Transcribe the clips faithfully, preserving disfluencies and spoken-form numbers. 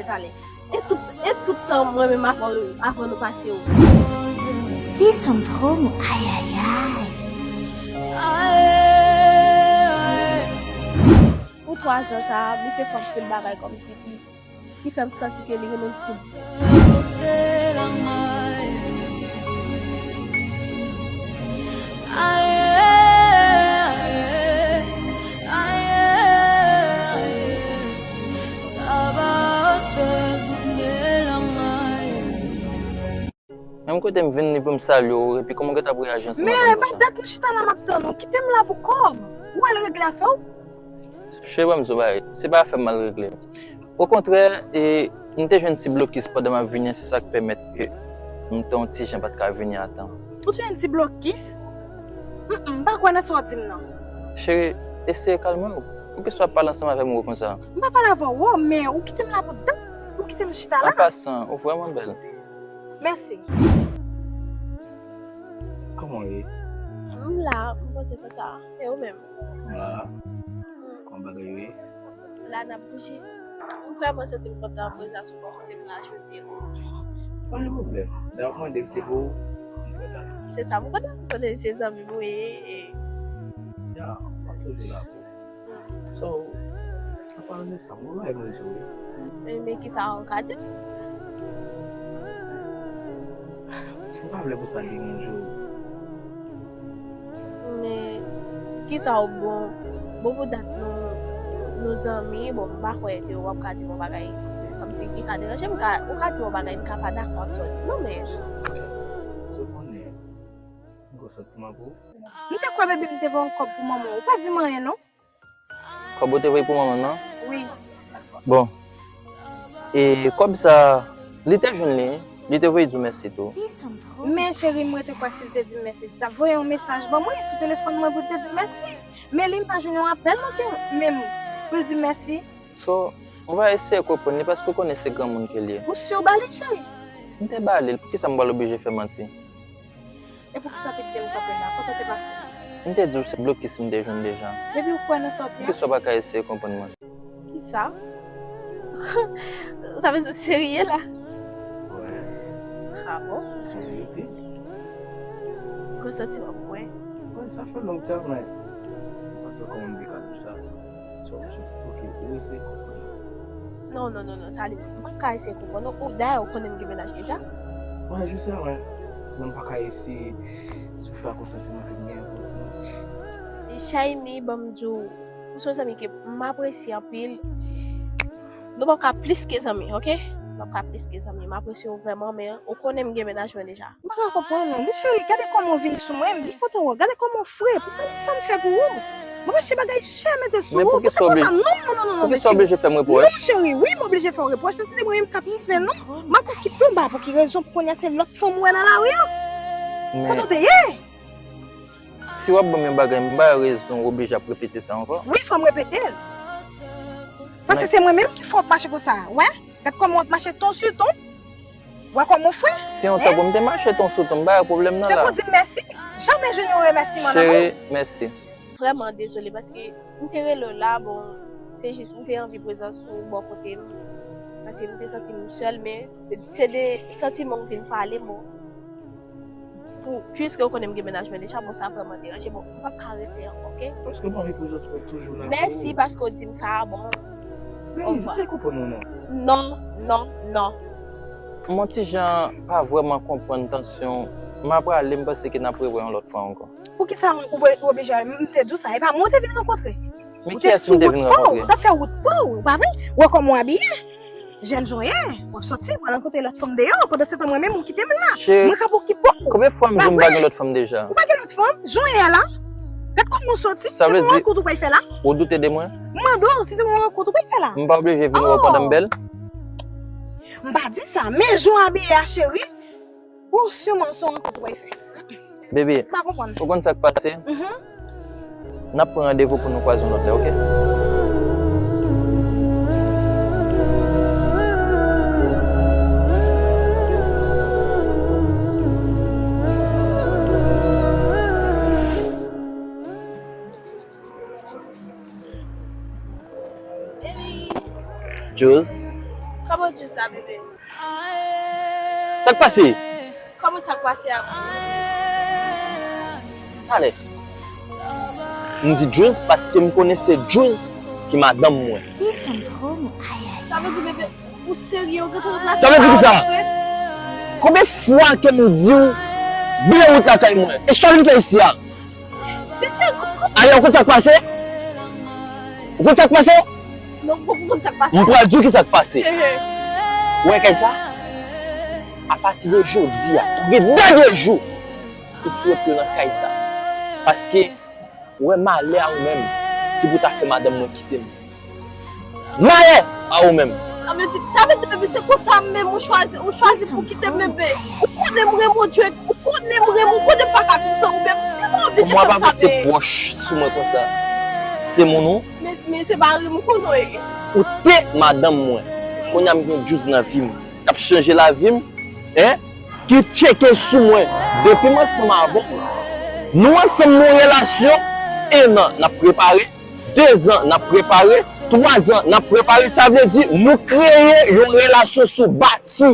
Talè. E tout, e tout tan mwen menm avan, avan nou pase yo. Ti son promo, ayayay. Pou twa zan sa a, misye fè anpil bagay kòmsi ki, ki fè m santi ke li renmen m tout. Menm kote m vin li pou m salye w, epi kòman w gentan ap reyaji ansanm avè m konsa? Men, e pa dat nou chita la m ap tann ou. Kite m la pou kòb. Ou al regle afè w. Cheri, ban m di w bagay. Se pa afè m m al regle. Okontrè, e, m te jwenn ti blokis pandan m ap vini an, se sa k pèmèt ke m te yon ti jan pa t ka vini a tan. Ou te jwenn ti blokis? M, m pa kwè nan sa w di m nan. Cheri, eseye kalme w. Poukisa w ap pale ansanm avè m wo konsa? M pa pale avè w wo, men ou kite m la pou dat. Ou kite m chita la. An pasan, ou vrèman bèl. Mèsi. Kòman w ye? M la, m poze konsa. E ou menm? M la. Kòman bagay yo ye? La n ap bouje. M vrèman santi m kontan prezans ou bò kote m la jodi a. Pa gen pwoblèm. Dayè w mande m se pou ou m kontan. Se sa m kontan. M konnen se zanmi m ou ye. E... Ya, m ap toujou la pou ou. So, an palan de sa, m gon bagay pou m di w wi. Men, men kisa w ka di m? M pa vle pou sa deranj ou. Men, kisa w bon? Bon, pou dat nou, nou zanmi, bon, m pa kwè ke w ap ka di m yon bagay kòmsi ki ka deranje m. Ou ka di m yon bagay, m ka pa dakò ak sa w di m nan, men. Ou konnen, m gen yon santiman pou ou. M te kwè, baby, m te voye yon kòb pou manman w. Ou pa di m anyen, non. Kòb ou te voye pou manman m nan? Wi. Bon. E kòb sa, li te jwenn li, li te voye di w mèsi tou. Men cheri, mwen te kwè si l te di m mèsi, li t ap voye yon mesaj ban mwen sou telefòn mwen pou l te di m mèsi. Men li, m pa jwenn yon apèl manke menm pou l di m mèsi. So, ou va eseye konprann li paske ou konnen se granmoun ke l ye. Ou si w ba li, cheri? M te ba li l, poukisa m pral oblije fè manti? E poukisa w te kite m kanpe la? Kote w te pase? M te di w se blokis m te jwenn deja. Depi w kwè nan sa w di a? Poukisa w pa ka eseye konprann mwen? Kisa? Sa vle di w serye la? Wi. A bon? Se yon verite. Kòman w santi w ap kwè? Wi, sa fè lontan, men m pa t wè kòman m te ka di w sa. So, ok, ou eseye konprann. Non, non, non, non, Salim, m p ap ka eseye konprann ou. Ou, dayè, ou konnen m gen mennaj deja. Wi, je sais, wi. Men m pa ka eseye soufri ak yon santiman ke m genyen pou ou. Shiny, ban m di w, ou se yon zanmi ke m apresye anpil. Nou p ap ka plis ke zanmi, ok? Nou p ap ka plis ke zanmi. M apresye w vrèman, men ou konnen m gen mennaj mwen deja. M pa ka konprann ou. Men cheri, gade kòman w vin sou mwen, m byen kontan wè w. Gade kòman w fre. Pou gade sa m fè pou ou. Mwen mache bagay chè mete sou ou. Ou te konsa. Non, non, non, non, non, men cheri. Poukisa w oblije fè m repwòch? Non, cheri, wi, m oblije fè w repwòch. Paske se mwen menm k ap fè non. M ap okipe w, m pa pou ki rezon pou kounye a se lòt fanm ou wè nan lari an. Kote w te ye? Si w ap ban m yon bagay, m ba w rezon, w oblije ap repete sa ankò. Wi, fò m repete l. Paske se mwen menm ki fè w ap mache konsa. Wè, gad kòman w ap mache ton sou ton. Wè kòman w fre? Si yon tan pou m te mache ton sou ton, m pa wè pwoblèm nan la. Se pou w di m mèsi. Janmè jwenn yon remèsiman nan men w. Cheri, mèsi. Vrèman dezole paske m te rele w la, bon, se jis m te anvi prezans ou bò kote m. Paske m te santi m sèl, men se de santiman w vin pale m, bon. Pou, piske w konnen m gen mennaj mwen deja, bon, sa vrèman deranje. Bon, m p ap ka rete ankò, ok? Paske m anvi prezans mwen toujou la pou ou. Mèsi paske w di m sa, bon. Mèsi, se konprann ou non. Non, non, non. M on ti jan pa vrèman konprann tansyon w. M a prale, m panse ke n ap rewè yon lòt fwa ankò. Poukisa ou oblije al? M te di w sa, e pa mwen ou te vin rankontre. Men kiyès m te vin rankontre? Ou t ap fè wout pa w, ou pa vre? Ou wè kòman w abiye? Jèn jan w ye, w ap soti, w al rankontre lòt fanm deyò, pandan se tan mwen menm ou kite m la. Mwen k ap okipe w. Konbyen fwa m di w m pa gen lòt fanm deja? Ou pa gen lòt fanm? Jan w ye a la? Gad kòman w soti, se pa yon rankont ou pral fè la? Ou doute de mwen? M mande w si se pa yon rankont ou pral fè la? M pa oblije vin wè w pandan m bèl? M pa di sa, men jan w abiye a cheri, ou siman se yon rankont ou pral fè. Bebe, ou konn sa k pase? N ap pran randevou pou nou kwaze yon lòt lè, oke? Jules. Kòman w la, bebe. Sa k pase? Kòman sa k pase a? Talè. M di Djouz paske m konnen se Djouz ki madanm mwen. Sa vle di, bebe, ou serye, ou gentan la. Sa vle di ki sa? Konbyen fwa ke m di w bliye wout lakay mwen? E sa w vin fè isi a? Mesye, kou- kou- Aya, ou konn sa k pase? Ou konn sa k pase? Non, ou konn sa k pase? M pral di w ki sa k pase. Ehe. Ou wè kay sa? Apati de jodi a, ou gen dènye jou pou fwote nan kay sa. Paske, ou wè malè a ou menm ki pou ta fè madanm mwen kite m. Malè a ou menm. Sa vle di, sa vle di, bebe, se konsa menm ou chwazi, ou chwazi pou kite m, bebe. Ou konnen m renmen w, Djouz. Ou konnen m renmen w, ou konnen m pa ka viv san ou, bebe. Kisa w oblije fè m sa, bebe? Kòman w ap avanse pwòch sou mwen konsa? Se moun ou? Men, men se mari m ou konnen w ye. Ou te madanm mwen. Kounye a m gen Djouz nan vi m. K ap chanje lavi m, en, ki tcheke sou mwen. Depi m ansanm avè w, nou ansanm nan yon relasyon, en an n ap prepare, dezan n ap prepare, twazan n ap prepare. Sa vle di, nou kreye yon relasyon sou bati.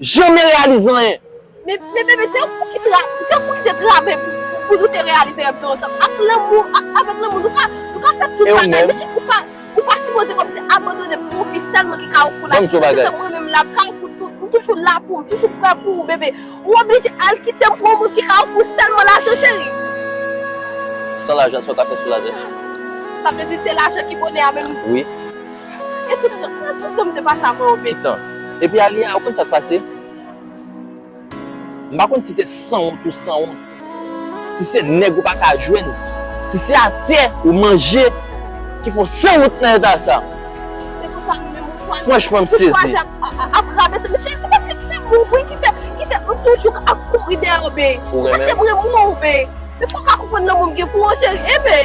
Janmen reyalize anyen. Men, men bebe, se ou ki tra-, se ou ki te travay pou, pou nou te reyalize rèv nou ansanm. Ak lanmou, a-, avèk lanmou, nou ka, nou ka fè tout bagay. Men ou pa, ou pa sipoze kòmsi abandone m pou yon fi sèlman ki ka ofri w lajan. Ban m di w yon bagay. Se mwen menm la, m ka ofri w tout, m toujou la pou ou, m toujou prè pou ou, bebe. Ou oblije al kite m pou yon moun ki ka ofri w sèlman lajan, cheri. San lajan, sa w ka fè sou latè? Sa vle di se lajan ki bonè a menm? Wi. E tout tan, tout tan m te pase avè w, bebe. Tout tan. Epi Alia, ou konn sa k pase? M pa konn si te sanwont ou sanwont. Si se nèg ou pa ka jwenn. Si se atè ou manje ki fè w sanwont nan eta sa. Se pou sa nou menm ou chwazi. Franchman, m sezi. Ou chwazi ap, ap, ap rabese. Men cheri, se paske m renmen w, wi, ki fè, ki fè m toujou ap kouri dèyè w, bebe. Se paske m renmen w, bebe. Men fò w ka konprann lanmou m gen pou ou, cheri. Ebe,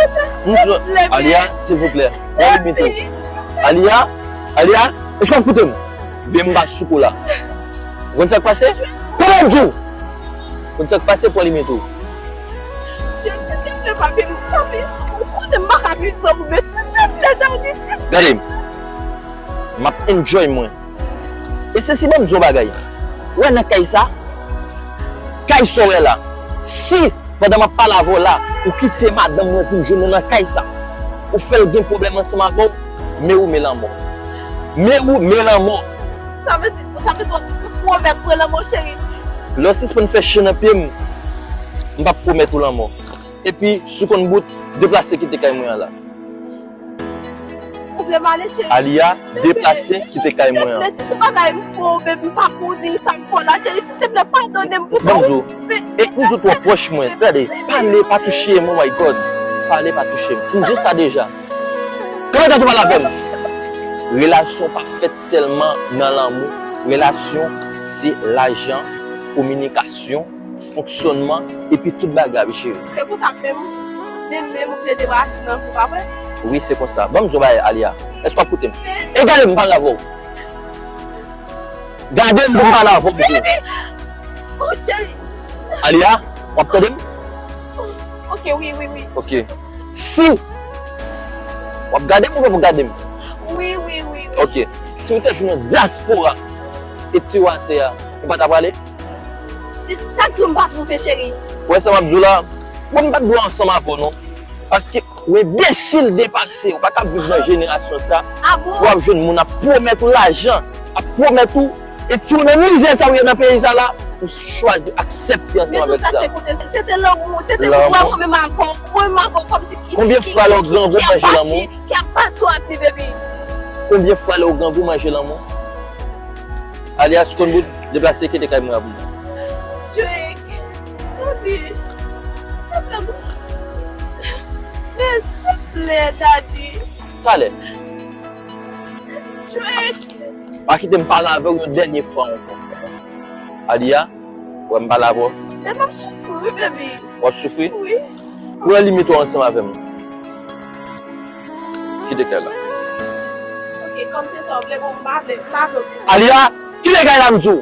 ebe, silvouplè, bebe. Alia, silvouplè. Pran limit ou. Alia, Alia, èske w ap koute m? Veye m pa sou kou la. Ou konn sa k pase? Kòman m di w? Ou konn sa k pase? Pran limit ou. Jim, silvouplè, papi, papi, ou konnen m pa ka viv san ou, men silvouplè, Dani, silvouplè. Gade m. M ap enjoy mwen. E sesi, ban m di w yon bagay. Ou wè nan kay sa, kay sa w wè la, si pandan m ap pale avè w la, ou kite madanm mwen vin jwenn ou nan kay sa, ou fè l gen pwoblèm ansanm avè w, men ou men lanmò. Men ou men lanmò. Sa vle di, sa vle di w ap pwomèt mwen lanmò, cheri? Lè w sispann fè chen nan pye m, m p ap pwomèt ou lanmò. Epi, si w konn bout, deplase kite kay mwen an la. Ou vle m ale, cheri? Alia, deplase kite kay mwen an. Silvouplè, si se bagay m fè w, baby, m pa pou di sa m fè w la, cheri, silvouplè, padone m pou sa. Ban m di w, e m di w twò pwòch mwen. Gade, pale, pa touche m, oh my God. Pale, pa touche m. M di w sa deja. Kòman w ta tou pale avè m? Relasyon pa fèt sèlman nan lanmou. Relasyon, se lajan, kominikasyon, fonksyònman, epi tout bagay, wi, cheri. Se pou sa menm, menm, menm ou vle debarase m nan vi w, pa vre? Wi, se konsa. Ban m di w bagay, Alia. Èske w ap koute m? E gade m pale avè w. Gade m pou m pale avè w pito. Baby! Oh, cheri. Alia, w ap tande m? Ok, wi, wi, wi. Ok. Si w ap gade m ou pa pou gade m? Wi, wi, wi, wi. Ok. Si w te jwenn yon dyaspora e tire w atè a, ou pa ta prale? Sa k di w m pa twouve, cheri? Ou wè sa m ap di w la? Bon, m pa t dwe ansanm avè w, non. Paske ou enbesil depase, ou pa ka viv nan jenerasyon sa. Ah bon? W ap jwenn moun ap pwomèt ou lajan, ap pwomèt ou, e si w nan mizè sa ou ye nan peyi sa la, ou chwazi aksepte ansanm avèk sa. Men nou ta te koute, se te lanmou, se te pou mwen, mwen menm avè w, mwen menm avè w, kòmsi ki, konbyen fwa lè w grangou manje lanmou? Ki ap bati w ap di, baby. Konbyen fwa lè w grangou manje lanmou? Alia, si w konn bout, deplase kite kay mwen an pou mwen. Drake, baby, silvouplè, men silvouplè, daddy. Talè. Drake. Pa kite m pale avè w yon dènye fwa ankò. Alia, ou wè m pale avè w? Men m ap soufri, wi, baby. W ap soufri? Wi. Pran limit ou ansanm avè m. Kite kay la. Ok, kòm se sa w vle, bon, m pa vle, m pa vle w. Alia, kite kay la, m di w.